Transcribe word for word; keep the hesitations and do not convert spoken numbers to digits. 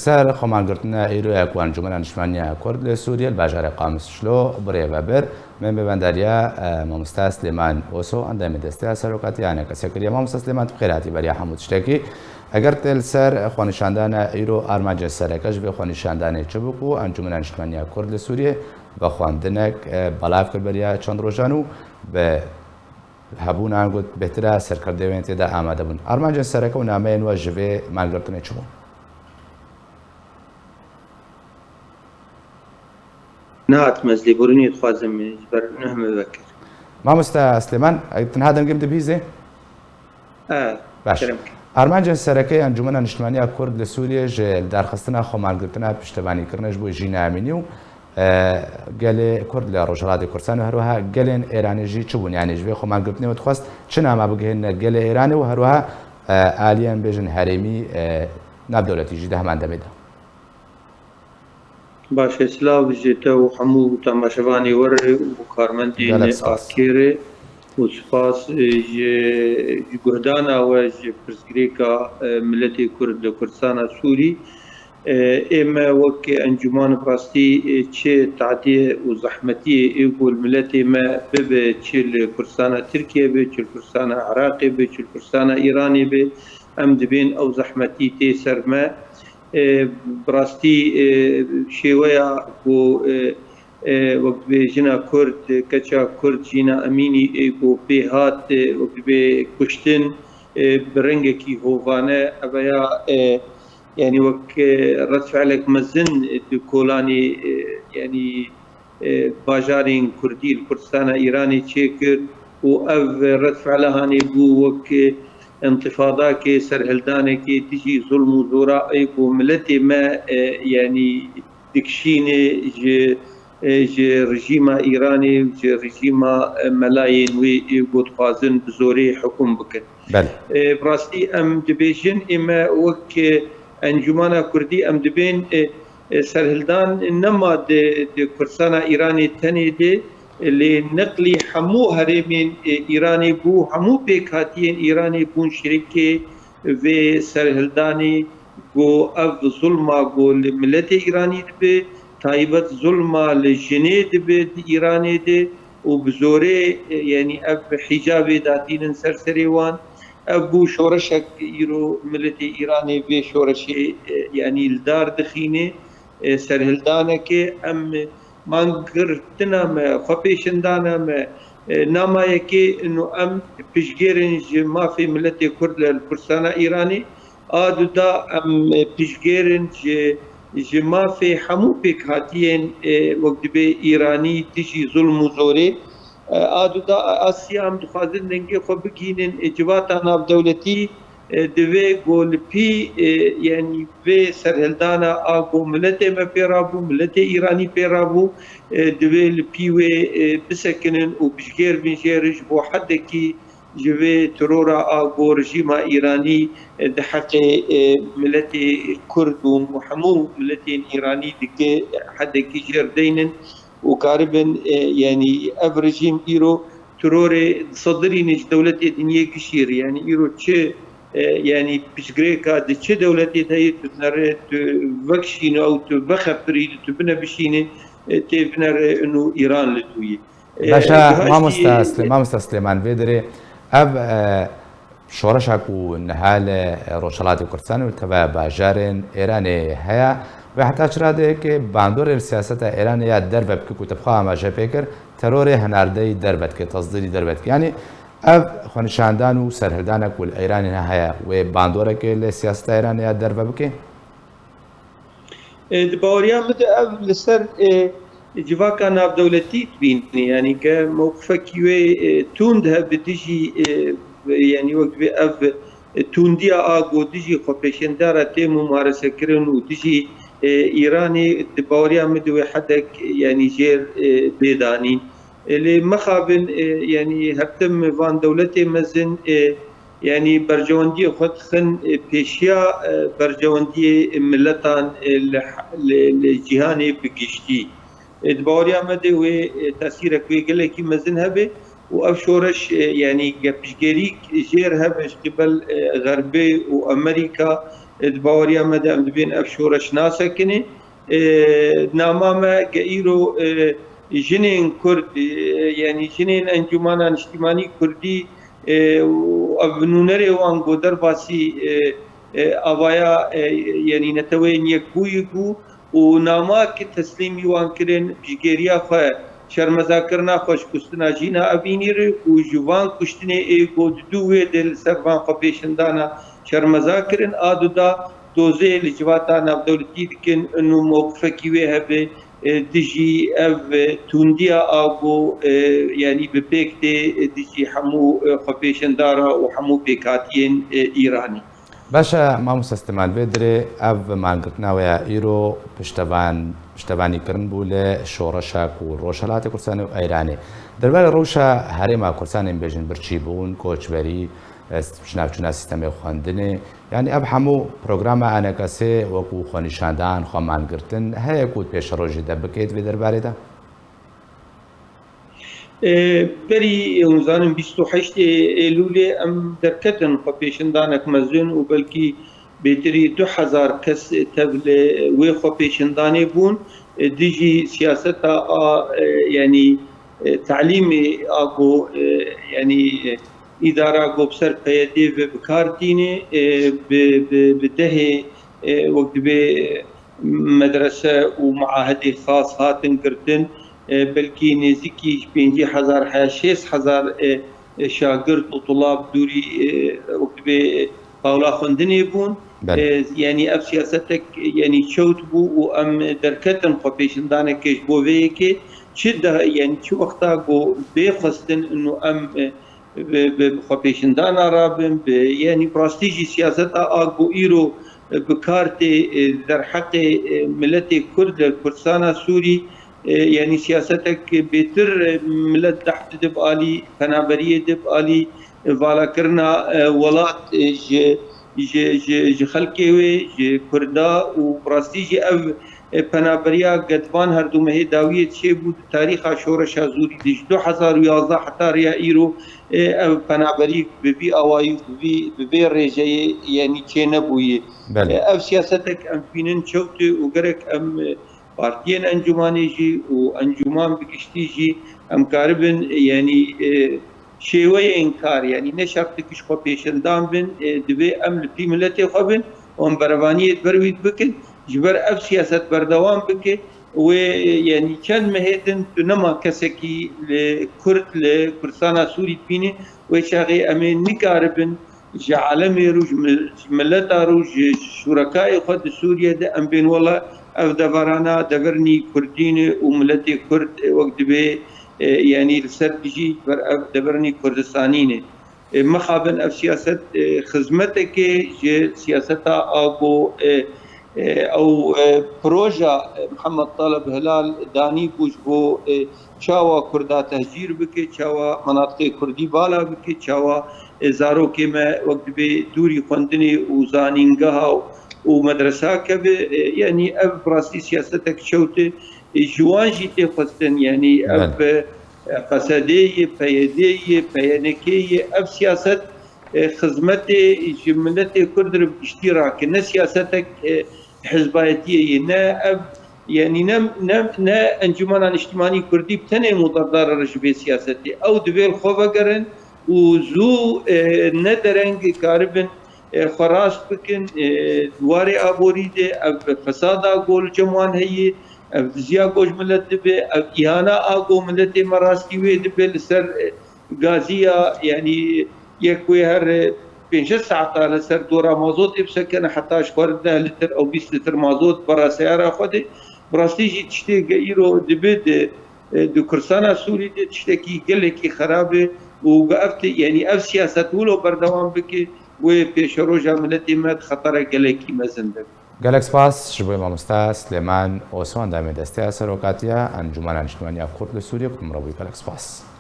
Ser xwemalgirtina îro ya ku Encûmena Niştimaniya Kurd li Sûriyê li bajarê Qamişlo birêve bir, me mêvendariya, e, mamoste Silêman Oso, endamê Desteya Serokatiya Enekesê kiriye. Mamoste Silêman, tu bi xêr hatî beriya hemû tiştekî. Eger tê li ser xwenîşandana îro, armancên sereke ji vê xwenîşandanê çi bû ku Encûmena Niştimaniya Kurd li Sûriyê vexwendinek, e, belav kir beriya çend rojan û bi hebûna, got, bêhtir e, serkirdeyên tê de amade bûn. Armancên sereke û nameyên we ji vê malgirtinê çi bûn? Nehat me, ez lêborînê dixwazim ji ber nuh me vekir. Mamoste Silêman, tiniha dengê min dibihîzê? E, Baş. Kerem ke. Armancên sereke ya Encûmena Niştimaniya Kurd li Sûriyê ji lidarxistina xwemalgirtina piştevanîkirinê ji bo Jîna Emînî û, e, gelê Kurd li Rojhilatê Kurdistan û her wiha gelên Êranê jî çi bûn? Yanî ji vê xwemalgirtinê we dixwest çi nama bigihîne gelê Êranê û her wiha, e, aliyên bêjin herêmî, e, navdewletî jî di heman demê de? Baş e, silav ji te û hemû temaşevanê we re û karmendên Gelek spas. Akê re û spas, e, ji, ji guhdana we ji pirsgirêka, e, miletê Kurd li Kurdistana Sûrî. E, ê me wek encûman bi rastî, e, çi tadiyê û zehmetiyê ê ku li miletê me bibe, çi li Kurdistana Tirkiye be, çi li Kurdistana Iraqê be, çi li Kurdistana Îranê be, em dibên ew zehmetî tê ser me. E, bi rastî, e, şêweya ku, e, e, wek dibê jina Kurd, e, keça Kurd Jîna Emînî, e, ku pê hat, e, wek dibê kuştin, e, bi rengekî hovane, eveya, e, yanî wek, e, redfe'lek mezin, e, di kolanê, e, yanî, e, bajarên Kurdî li Kurdistana Îranê çêkir û ev redfe'le hanê bû wek, e, întifadakê, serhildanekê dijî zulm û zora ê ku miletê me, e, yanî dikişîne ji, e, ji rejîma Îranê û ji rejîma, e, melayên wê ê ku dixwazin bi zorê hukum bikin. Belê. E, bi rastî em dibêjin, ê me wek, e, Encûmana Kurdî em dibên, e, e, serhildan nema di, di Kurdistana Îranê tenê de, e, lê neqlî hemû herêmên, e, Îranê bû, hemû pêkhatiyên Îranê bûn şirîkê vê serhildanê, ku ev zulma ku li miletê Îranî dibe, taybet zulma li jinê dibe di Îranê de û bi zorê, e, yanî ev hîcabê datînin ser serê wan. Ev bû şoreşek îro miletê Îranê vê şoreşê, e, yanî li dar dixîne, e, serhildaneke em mangirtina me, xwepêşindana me, e, namayekê ino em piştgêrin ji mafê miletê Kurd li Kurdistana Îranê. A du da em, e, piştgêrin ji, ji mafê hemû pêkhatiyên, e, wek dibê Îranî dijî zulm û zorê. E, a du da, a siya em dixwazin dengê xwe bigihînin, e, civata navdewletî, e, divê ku li pî, e, yanî vê serhildana a ku miletê me pê rabû, miletê Îranî pê rabû, e, divê li pî wê, e, bisekinin û piştgêr bin jê re ji bo hedekî ji vê terora a ku rejîma Îranî, e, di heqê, e, miletê Kurd û hemû miletên Îranî dike, hedekî jê re deynin û karibin, e, yanî ev rejîm îro terorê disedirîne ji dewletê dinyê gişî re. Yanî îro çi, e, yanî piştgirêka di çi dewletê de ye, tu binere, tu vekişîne ew tu vexepirinî, tu bine bişîne, e, tê binere ino Îran li dû ye. E, Baş e, giha jî Mamoste Silê-, Mamoste Silêman, vê derê ev, e, şoreşa ku niha li Rojhilatê Kurdistan û li teva bajarên Êranê heye, vê heta çi radeyekê bandorê li siyaseta Êranê ya derve bike ku te bi xwe amaje pê kir, terorê hinardeyî derve dike, tesdîrî derve dike. Yanî ev xwenîşandan û serhildanek ku li Êranê heye, wê bandoreke li siyaseta Êranê ya derve bike? E, di baweriya min de ev li ser, e, civaka navdewletî dibîne, yanî ke mewqifekî wê, e, tund hebe dijî, e, yanî wek divê ev, e, tundiya a ku dijî xwepêşandana tê mumaresekirin û dijî, e, Îranê, di baweriya min de wê hedek, yanî jêr, e, bê danîn. E, lê mixabin, e, yanî her tim van dewletê mezin, e, yanî berjewendiyê xwe dixin, e, pêşiya, e, berjewendiyê miletan, e, li, li, li cîhanê bi giştî. E, di baweriya me de wê, e, tesîrek wê gelekî mezin hebe û ev şoreş, e, yanî ge piştgêrî jêr hebe ji qîbel, e, Xerbê û Amerîka, E, di baweriya me de em dibên ev şoreş nasekinê. E, nama me ge îro, e, jinên Kurd, e, yanî jinên Encûmana Niştimanî Kurdî, e, û ev nûnerê wan ku derbasî, e, e, avaya, e, yanî Neteweyên Yekbûyî bû û nama ki teslîmî wan kirin, piştgêriya xwe, şermezakirina xwe ji kuştina Jîna Evînî re û ji van kuştinê ê ku di dû wê de li ser van xwepêşindana şermeza kirin, a du da dozê li civata navdewletî dikin, û mewqifekî wê hebe, e, dijî ev, e, tundiya a ku, e, yanî bi pêk tê, e, dijî hemû, e, xwepêşindara û hemû pêkhatiyên, e, Îranî. Baş e, mamoste Sliman, vê dirê ev mangirtina we ya îro piştevan-, piştevanîkirin bû li şoreşa ku Rojhelatê Kurdistanê û Eyranê. Derbarê rewşa herêma Kurdistanê bêjin birçîbûn, koçberî, e, jinavçûna sîstemê xwendinê, yanî ev hemû programa E N K S'ê wekû xwenîşandan, xwemangirtin heye ku di pêşerojê de bikê di vê derbarê de? E, berî, e, hûn zanin bîst û heştê Êlûlê em derketin xwepêşindanek mezin û belkî bêtirî du hezar kes tev li wê xwepêşindanê bûn. E, dijî siyaseta a, e, yanî, e, telîmê a ku, e, yanî, e, îdara ku bi ser P Y D'ê ve bi kar tîne, e, bi, bi, bi dehê, e, wek dibê, e, medrese û muahedê xas hatin girtin. E, belkî nêzîkî ji pêncî hezar heya şêst hezar, e, e, şagirt û tulab dûrî, e, wek dibê, e, hawla xwendinê bûn. Belê. E, yanî ev siyasetek, yanî çewt bû û em derketin xwepêşindanekê ji bo vê yekê. Çi de, yanî çi wexta ku bê xwestin û em, e, bi, bi, bi xwepêşindana rabin, bi, yanî bi rastî jî siyaseta a ku îro, e, bi kar tê, e, derheqê, e, miletê Kurd li Kurdistana Sûrî, e, yanî siyasetek bêtir, e, milet dehf didib alî penaberiyê, dib alî, e, valakirina, e, welat, e, ji, ji, ji, ji xelkê wê, ji Kurda û bi rastî jî ev, e, penaberiya gedvan her du mehê dawiyê çêbû di tarîxa şoreşa Zûrî de ji du hezar û yazdeh heta rêya îro, e, ev penaberî bi vî awayî û bi vî, bi vê rêjeyê, yanî çênebûyî. Belê. E, ev siyasetek em dibînin çewt e û gerek em, e, partiyên encûmanê jî û encûman bi giştî jî em karibin, e, yanî, e, şêweyên kar, yanî ne şert dike ji xwe pêşindan bin, e, divê em li pî miletê xwe bin û em berevaniyê di ber wî bikin. Ji ber ev siyaset berdewam bike, wê, yanî çend mehê din tu nema kesekî li Kurd, li Kurdistana Sûrî dibînî, wê çaxê em ê nikaribin ji alemê re, ji mil-, ji mileta re, ji şûrekayê xwe di Sûriye de em bên wela ev deverana devernî Kurdî ne û miletê Kurd, e, wek dibê, e, yanî li ser dijî ber ev devernî Kurdistanî ne. E, mixabin ev siyaset, e, xizmeteke ji siyaseta a ku, e, e, ew, e, proja, e, Mihemed Taleb Hilal danî bû ji bo, e, çawa Kurda tehcîr bike, çawa menatiqê Kurdî bala bike, çawa, e, zarokê me wek dibê dûrî xwendinê û zanîngeha û medresa keve. E, yanî ev bi rastî siyasetek çewt e. E, ji wan jî tê xwestin, yanî ev, Belê. e, Q S D'ê ye, P Y D'ê ye, P Y N K'ê ye, ev siyaset, e, xizmetê ji miletê Kurd re bi giştî rake. Ne siyasetek, e, hizbayetiyê ye, ne ev, yanî ne, ne, ne Encûmena Niştimanî Kurdî bi tenê muderdar e ji vê siyasetê. Ew divê li xwe vegerin û zû, e, ne dereng karibin, e, xwe rast bikin. E, di warê aborî de ev fesada ku li cem wan heye, ev diziya ku ji milet dibe, ev îhana a ku miletê me rastî wê dibe li ser, e, gaziya, yanî yek wê her, e, pênc şeş saeta li ser dora mazotê bisekene, heta ji xwe re deh lîtir ew bîst lîtir mazot bera seyara xwe de. Bi rastî jî tiştê ge îro dibe di, e, di Kurdistana Sûrî de tiştekî gelekî xerab e û ge ev tê, yanî ev siyaset wilo berdewam bike, wê pêşeroja miletê me di xetera gelekî mezin de. Gelek spas ji bo mamoste Silêman Osman, demê desteya serokatiya Encûmena Niştimanî ya Kurd li Sûriyê ku min re bûyî. Gelek spas.